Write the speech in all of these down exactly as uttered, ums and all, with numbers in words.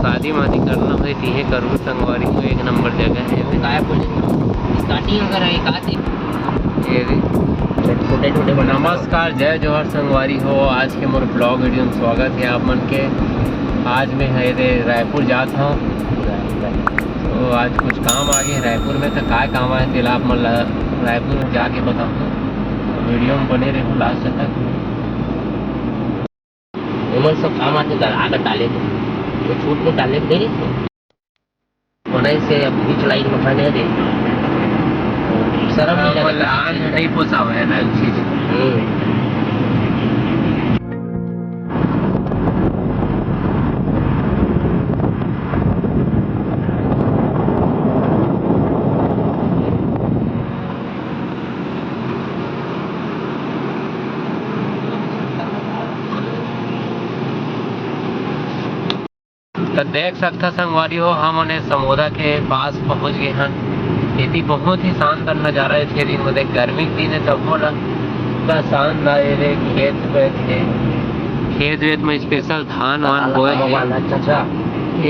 शादी मादी करना होय, तिहे करू संगवारी हो, एक नंबर जगह हे। वो काय बोले, starting अगर एक आध ये रे। छोटे छोटे बना। नमस्कार, जय जोहार संगवारी हो। आज के मोर vlog video में स्वागत हे आप मन के। आज मैं हे रे रायपुर जात हूँ, तो आज कुछ काम आ गए रायपुर में, तो काय काम आए तेला आप मन ला रायपुर में जाके बताऊँ। तो video में बने रहो last तक। एमन सब काम आथे, आकर डाले थे, वो छूट में डाले थे नहीं। बनाई से अब बीच लाइन में खाने दे, शर्म नहीं लगता। नहीं पोसावे है ना चीज। हम्म। त देख सकथा संगवारी हो, हमन ए समोदा के पास पहुंच गए हन। एती बहुत ही शानदार नजारा हे। दिन में देख, गर्मी के दिन हे, तभो ला पूरा शानदार एदे खेत वेत हे। खेत वेत में special धान वान बोए हे।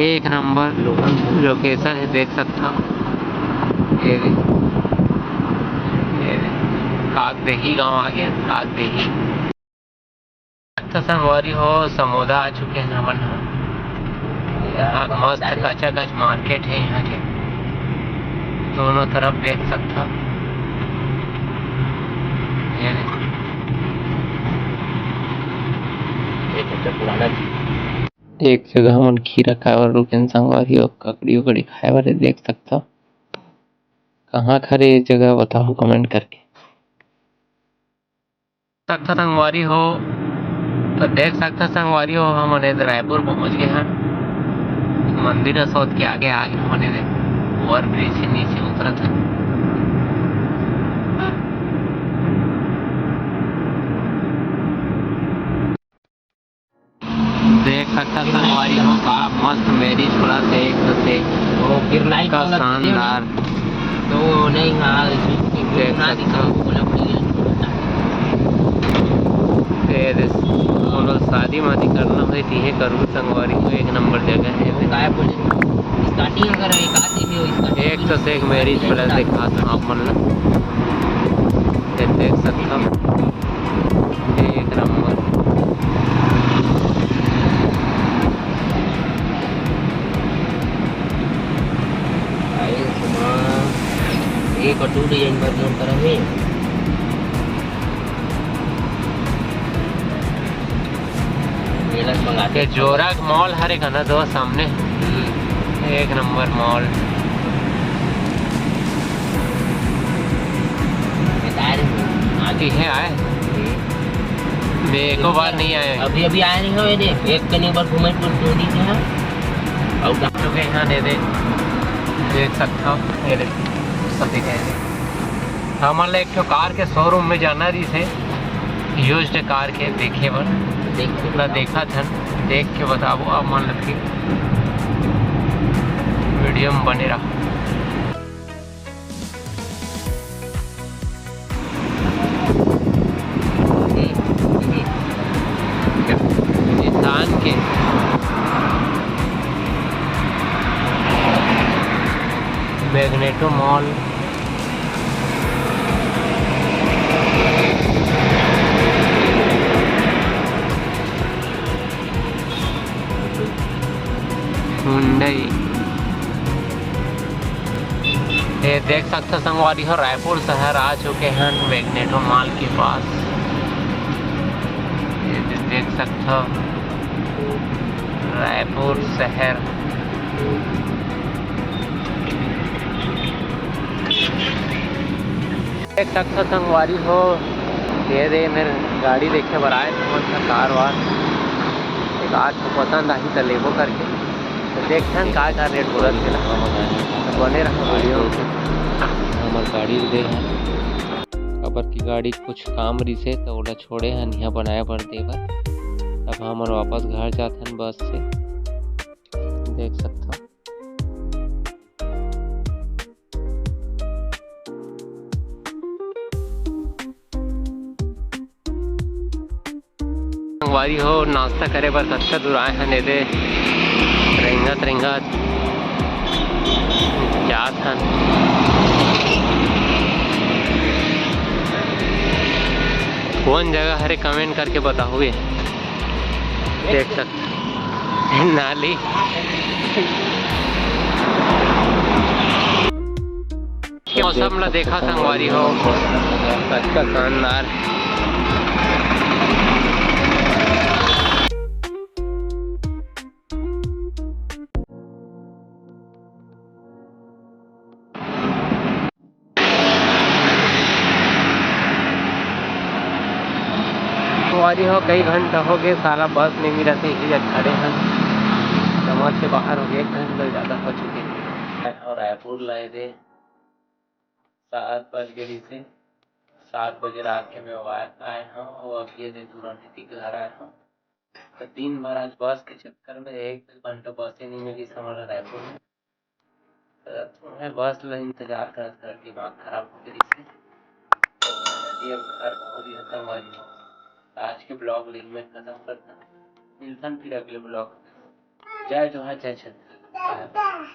एक नंबर location हे, देख सकथा। ये दे, ये दे, कागदेही गांव आ गया, कागदेही। त संगवारी हो, समोदा आ चुके हैं हमन ह। यहाँ मस्त कचा कच market है यहाँ के, दोनों तरफ देख सकता। ये दे। एक जगह हमन खीरा खाए बर रुकेन संगवारी हो, ककड़ी उकड़ी खाए बर देख सकता। कहाँ खरे ये जगह बताओ comment करके। सकथा संगवारी हो, तो देख सकथा संगवारी हो, हमन एदे रायपुर पहुंच गए हन। मंदिर अस होत के आगे आ गए हमन एदे, over bridge से नीचे उतरत हन। देख सकथा संगवारी हो, का मस्त marriage palace हे, एक से एक। वो गिरनाई का वाला शानदार। तो नहीं, हाँ, देख सकथा। ये दे, कोनो शादी मादी करना होय, तिहे करू संगवारी हो, एक नंबर जगह हे। वो काय बोले, starting अगर एक आध दिन हो इसका। एक से एक marriage palace दिखात हूँ आप मन ला। ये देख सकथा। एक नंबर। एक और दो design बर मोर तरफ हे। ये जोरा के mall हरे का ना दो सामने। हम्म। एक नंबर mall। आती है आए। मैं एको बार नहीं आया। अभी अभी आए नहीं हो, ये देख, एक कनी बार घूमे पूरी टोली के यहाँ। और आ चुके हैं, ये देख, देख सकता हूँ, ये देख, सब दिखाई दे। हमन ला एक ठो कार के showroom में जाना रहिस हे, used car के देखे बर। देख के पूरा बताओ। देखा थन, देख के बताबो आप मन ला फिर video में बने रहो। निशान के Magneto mall। Hyundai। ये देख सकथो संगवारी हो, रायपुर शहर आ चुके हैं Magneto mall के पास। ये दे-, देख सकथो रायपुर शहर। देख सकथो संगवारी हो, ये दे मेर गाड़ी देखे बर आए, कौन सा कार वार, एक आध ठो पसंद आही त लेबो करके। तो देखथन का का रेट बोलत हे ना, तो बने रहो video में। हमर गाड़ी दे हे, काबर की गाड़ी कुछ काम रिसे त ओला छोड़े हन इहाँ बनाए बर दे बर। अब हमन वापस घर जाथन बस से, देख सकथो। संगवारी हो, नाश्ता करे बर कतका दूर आए हन, एदे रेंगा रेंगत जात हन। कौन जगह हरे, कमेंट करके बताओगे। देख सकते नाली के मौसम ला देखा संगवारी हो, कतका शानदार। संगवारी हो, कई घंटा हो गए, साला बस नहीं मिला थे, इही जगह खड़े हैं। समझ से बाहर हो गए, एक घंटा ज्यादा हो चुके हैं। और रायपुर लाए थे, सात बज गए थे, सात बजे रात के मैं आए, आए हूँ, और अब ये दे तुरंत ही घर आए हूँ। तो दिन भर आज बस के चक्कर में एक घंटा बस ही नहीं मिली हमारा रायपुर में। तो मैं बस ला इंतजार करत करत दिमाग खराब हो गई से। तो मैं नदी अब घर पहुँच गया था, वही आज के ब्लॉग लिंक में खत्म करता। मिलता फिर अगले ब्लॉग। जय जोहार, जय छत्तीसगढ़।